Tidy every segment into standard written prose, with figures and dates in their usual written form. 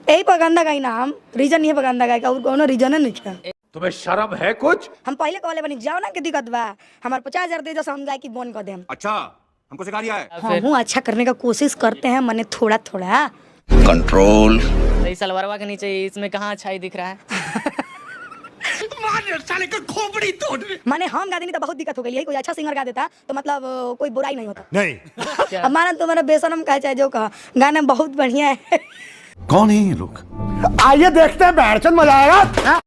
यही पर गंदा गाई ना हम, रीजन ये पर गंदा गाई और कोनो रीजन नहीं है। तुम्हें शर्म है कुछ? हम पहले कहले बनी जाओ ना के दिक्कत बा, हमार 50,000 दे जैसे हम गाय की बंद कर देम। अच्छा, हमको सिखा रिया है। हम अच्छा करने का कोशिश करते हैं मने थोड़ा थोड़ा। कंट्रोल। तो सलवारवा के नीचे इसमें कहाँ अच्छाई दिख रहा है? माने हम गा देनी तो बहुत दिक्कत हो गई है, कोई अच्छा सिंगर गा देता तो मतलब कोई बुराई नहीं होता। नहीं हमारा तुम्हारा बेशरम कहा चाहे जो कहा, गाना बहुत बढ़िया है। कौन है ये लोग? आइए देखते हैं, बैठचंद मजा आएगा।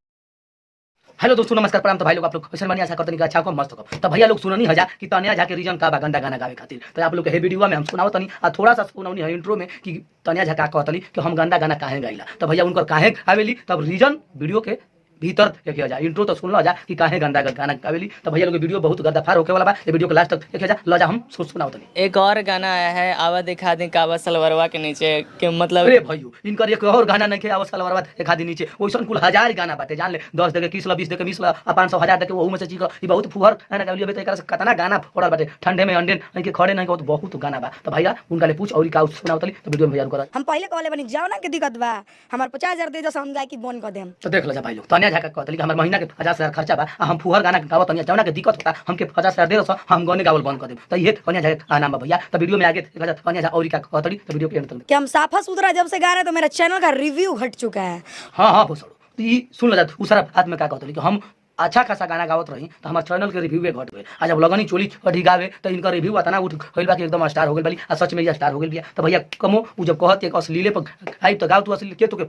हेलो दोस्तों, नमस्कार, प्रणाम। तो भाई लोग आप लोग कैसन बनी, आशा करते हैं कि अच्छा को मस्त हो। तो भैया लोग सुननी हजा कि तनिया झा के रीजन का बा गंदा गाना गावे खातिर। तो आप लोग के वीडियो में हम सुनाओ तनी आ थोड़ा सा सुनाउनी है इंट्रो में कि तनिया झा का कहतली कि हम गंदा गाना काहे गाइला। तो भैया उनकर काहे आवेली तब रीजन वीडियो के भीतर देखिया जा, इंट्रो तो सुन लो जा कि काहे गंदा गाना गावेली। तो भैया लोग वीडियो बहुत गद्दाफार होके वाला बा, ये वीडियो के लास्ट तक देखिया जा। ल जा हम सुनाओ तनी। एक और गाना आया है, आवा दिखा दे कावा सलवारवा के नीचे के मतलब। अरे भैया इनकर एक और गाना नहीं के आवा सलवारवा एक आदि नीचे, ओइसन कुल हजार गाना बाटे जान ले। 10 देके 21 ला, 20 देके 20 ला, 500 हजार देके ओहू में से चीज ई बहुत फुहर गाना गावली। अबे तो एकरा से कतना गाना फोड़ल बाटे, ठंडे में अंडे इनके खड़े नहीं बहुत बहुत गाना बा। तो भैया उनका ले पूछ और का सुनाओ तनी। तो वीडियो में भैया कर हम पहले कहले बनी जाओ ना के दिक्कत बा, हमार 50,000 दे जैसे हम गाय की बंद कर देम। तो देख ल जा भाई लोग, तनिया झा का कहतली कि हमर महीना के 50,000 खर्चा बा, हम फुहर गाना गावत तनिया जौना के दिक्कत होता हमके 50,000 दे दो, हम गाने गावल बंद कर देब। तो ये तनिया झा के नाम बा भैया। तो वीडियो में आगे देखा जा तनिया झा और का कहतली, तो वीडियो के एंड तक कि हम साफा सुथरा जब से गा रहे तो मेरा चैनल का रिव्यू घट चुका है। हाँ हाँ भोसड़ो, तो ई सुन ल जा उ सारा हाथ में का कहतली कि हम अच्छा खासा गाना गावत रही तो हमार चैनल के रिव्यू घट गए। आ जब लगनी चोली अढ़ी गावे तो इनका रिव्यू अतना उठ गइल बा कि एकदम स्टार हो गइल बाली, आ सच में ये स्टार हो गइल बिया। तो भैया कमो उ जब कहत एक अश्लीले पर आई तो गाव तू अश्लील के तो के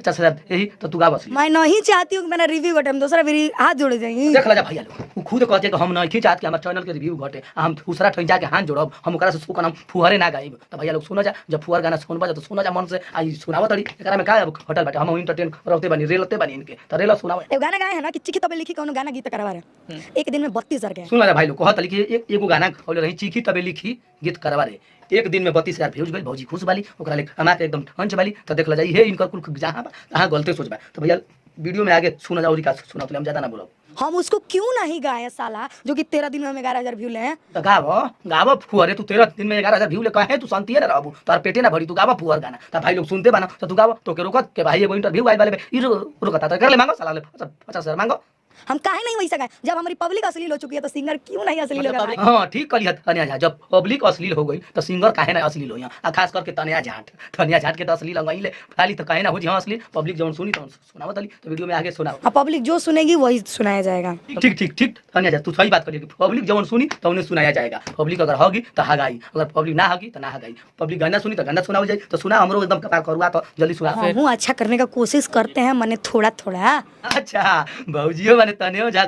50,000 यही तो तू गाव अश्लील। मैं नहीं चाहती हूँ कि मेरा रिव्यू घटे, हम दूसरा भी हाथ जोड़े जाएंगे। देख ल जा भैया लोग, उ खुद कहते कि हम नहीं चाहत कि हमार चैनल के रिव्यू घटे, हम दूसरा ठन जाके हाथ जोड़ब, हम ओकरा से सुकन हम फुहरे ना गाइब। तो भैया लोग सुन जा, जब फुहर गाना सुनबा जा तो सुन जा मन से। आई सुनावत तड़ी एकरा में का अब घटल बाटे, हम एंटरटेन रहते बानी, रेलते बानी इनके त रेल सुनाव। एगो गाना गाए है ना कि चिखी तबे लिखी कोनो गाना गीत करवा रहे, एक दिन में 32,000 के। सुन ल जा भाई लोग, कहत लिखी एगो गाना होले रही चिखी तबे लिखी गीत करवा रे, एक दिन में 32,000 व्यूज गइल, भौजी खुश बाली, ओकरा ले हमा के एकदम हंच बाली। तो देख ल जाई हे इनकर कुल जहां बा तहां गलते सोच बा। तो भैया वीडियो में आगे सुना जाओ का सुना, तो हम ज्यादा ना बोलब। हम उसको क्यों नहीं गाए साला, जो कि 13 दिन में हम 11,000 व्यू ले हैं। तो गाव गाव फुहरे, तू 13 दिन में 11,000 व्यू ले कहे तू शांति ना रहबू, तार पेटे ना भरी, तू गाव फुहर गाना। तो भाई लोग सुनते बाना तो तू गाव, तो के रोकत के भाई एगो इंटरव्यू आइल बाले ई रोकता तो कर ले मांगो साला ले 50,000 मांगो। हम काहे नहीं वैसा गाए, जब हमारी पब्लिक अश्लील हो चुकी है तो सिंगर क्यों नहीं अश्लील होगा? हाँ ठीक कही तनिया झा, जब पब्लिक अश्लील हो गई तो सिंगर काहे ना अश्लील हो। आ खास करके तनिया झाट, तनिया झाट के तो अश्लील अंगई ले खाली तो काहे ना हो जी। हाँ अश्लील पब्लिक जौन सुनी तौन सुनावत अली, तो वीडियो में आगे सुनाओ। हाँ पब्लिक जो सुनेगी वही सुनाया जाएगा। ठीक ठीक ठीक तनिया झा तू सही बात करी, पब्लिक जौन सुनी तो उन्हें सुनाया जाएगा। पब्लिक अगर होगी तो हगाई, अगर पब्लिक ना होगी तो ना हगाई। पब्लिक गाना सुनी तो गाना सुनाओ जाए, तो सुना हमरो एकदम कपार करुआ तो जल्दी सुना। हम अच्छा करने का कोशिश करते हैं मने थोड़ा थोड़ा। अच्छा भौजियो माने तनियो झा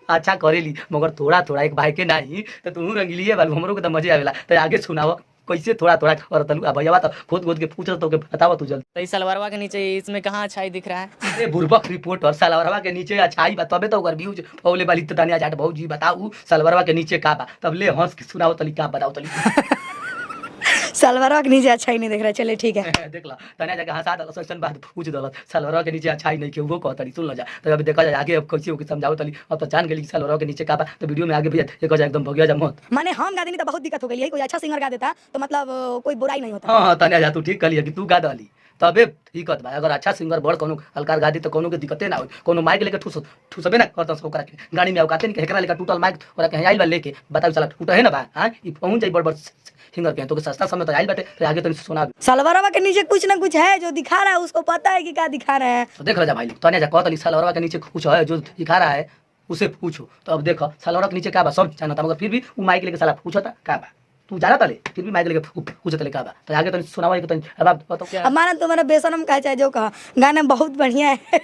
अच्छा करेली मगर थोड़ा थोड़ा, एक भाई के नहीं तो तू रंगीलिए बालू, हमरो के तो मजे आवेला। तो आगे सुनाओ कैसे थोड़ा थोड़ा और तलु आ भैया तो खोद खोद के पूछत तो के बतावा तू जल्दी। तो सलवारवा के नीचे इसमें कहाँ अच्छाई दिख रहा है? अरे बुर्बक रिपोर्टर, सलवारवा के नीचे अच्छाई बा तबे तो ओकर व्यूज फौले बाली। तो तनिया जाट भौजी बताऊ सलवारवा के नीचे का बा, तब ले हंस के सुनाओ तली का बताओ तली। सलवारवा के नीचे अच्छा ही नहीं दिख रहा है। चले ठीक है देख ला तनिया जाके हंसा दलस, ऐसन बात पूछ दलस सलवारवा के नीचे अच्छाई नहीं के वो कहतली सुन ल जा। तो अभी देखा जाए आगे अब कैसे ओके समझाओ तली, अब तो जान गेली सलवारवा के नीचे का बा। तो वीडियो में आगे भैया देखा जाए एकदम भगिया जा मत। माने हम गा देनी तो बहुत दिक्कत हो गई है, कोई अच्छा सिंगर गा देता तो मतलब कोई बुराई नहीं होता। हाँ हाँ तनिया जा तू ठीक कहली कि तू गा दली तबे दिक्कत बा। अगर अच्छा सिंगर बड़ कोनो हल्का गा दी तो कोनो के दिक्कते ना हो, कोनो माइक लेके ठुस ठुसबे ना करता ओकरा के गाड़ी में औकाते नहीं एकरा लेके टूटल माइक ओकरा के आइल बा लेके बताऊ साला टूटा है ना बा। हां ई पहुंच जाई बड़ बड़ सिंगर के तो सस्ता समय तो आइल बाटे। तो आगे तनी सुना सलवारवा के नीचे कुछ ना कुछ है, जो दिखा रहा है उसको पता है कि क्या दिखा रहा है। तो देख ल जा भाई लोग, तनिया जा कहतली सलवारवा के नीचे कुछ है जो दिखा रहा है उसे पूछो। तो अब देखो सलवारवा के नीचे का बा सब जानता, मगर फिर भी उ माइक लेके साला पूछता का बा, तू जानता ले फिर भी माइक लेके पूछता ले का बा। तो आगे तनी सुनावा एक तनी अब आप बताओ। हमारा तुम्हारा बेशरम कहा चाहे जो कहा, गाना बहुत बढ़िया है।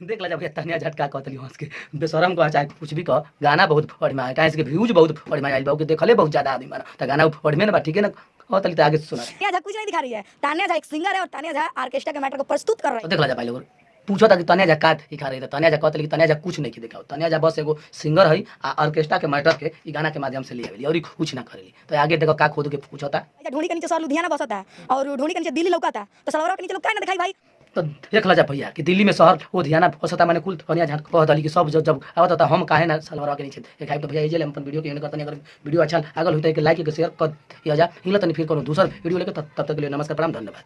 देख ला जब तनिया झटका कहतली हंस के बेशरम कह चाहे कुछ भी कह, गाना बहुत बढ़िया है, काहे से व्यूज बहुत बढ़िया आइल बा, ओके देखले बहुत ज्यादा आदमी माना तो गाना बढ़िया ना बा ठीक है ना कहतली। तो आगे सुना तानिया झा कुछ नहीं दिखा रही है, तानिया झा एक सिंगर है और तानिया झा ऑर्केस्ट्रा के मैटर को प्रस्तुत कर रही तो देख ला जा भाई लोग पूछो था कि तनिया झा का दिखा रही है, तनिया झा कहतली कि तनिया झा कुछ नहीं दिखाओ, तनिया झा बस एगो सिंगर है आ ऑर्केस्ट्रा के मैटर के ई गाना के माध्यम से ले आवेली और कुछ ना करेली। तो आगे देखो का खोद के पूछता है। ढोणी के नीचे सर लुधियाना बसता है और ढोणी के नीचे दिल्ली लौकाता, तो सलवारवा के नीचे लोग का ना दिखाई भाई। तो देख ल जा भैया कि दिल्ली में शहर वो धियाना फसता माने कुल तनिया झाट कह दली कि सब जब जब आवत त हम काहे ना सलवारवा के नीचे देखाई। तो भैया ये जे हम अपन वीडियो के एंड करतनी, अगर वीडियो अच्छा आगल होतै कि लाइक के शेयर कर दिया जा, हिला तनी फिर कोनो दूसर वीडियो लेके, तब तक के लिए नमस्कार प्रणाम धन्यवाद।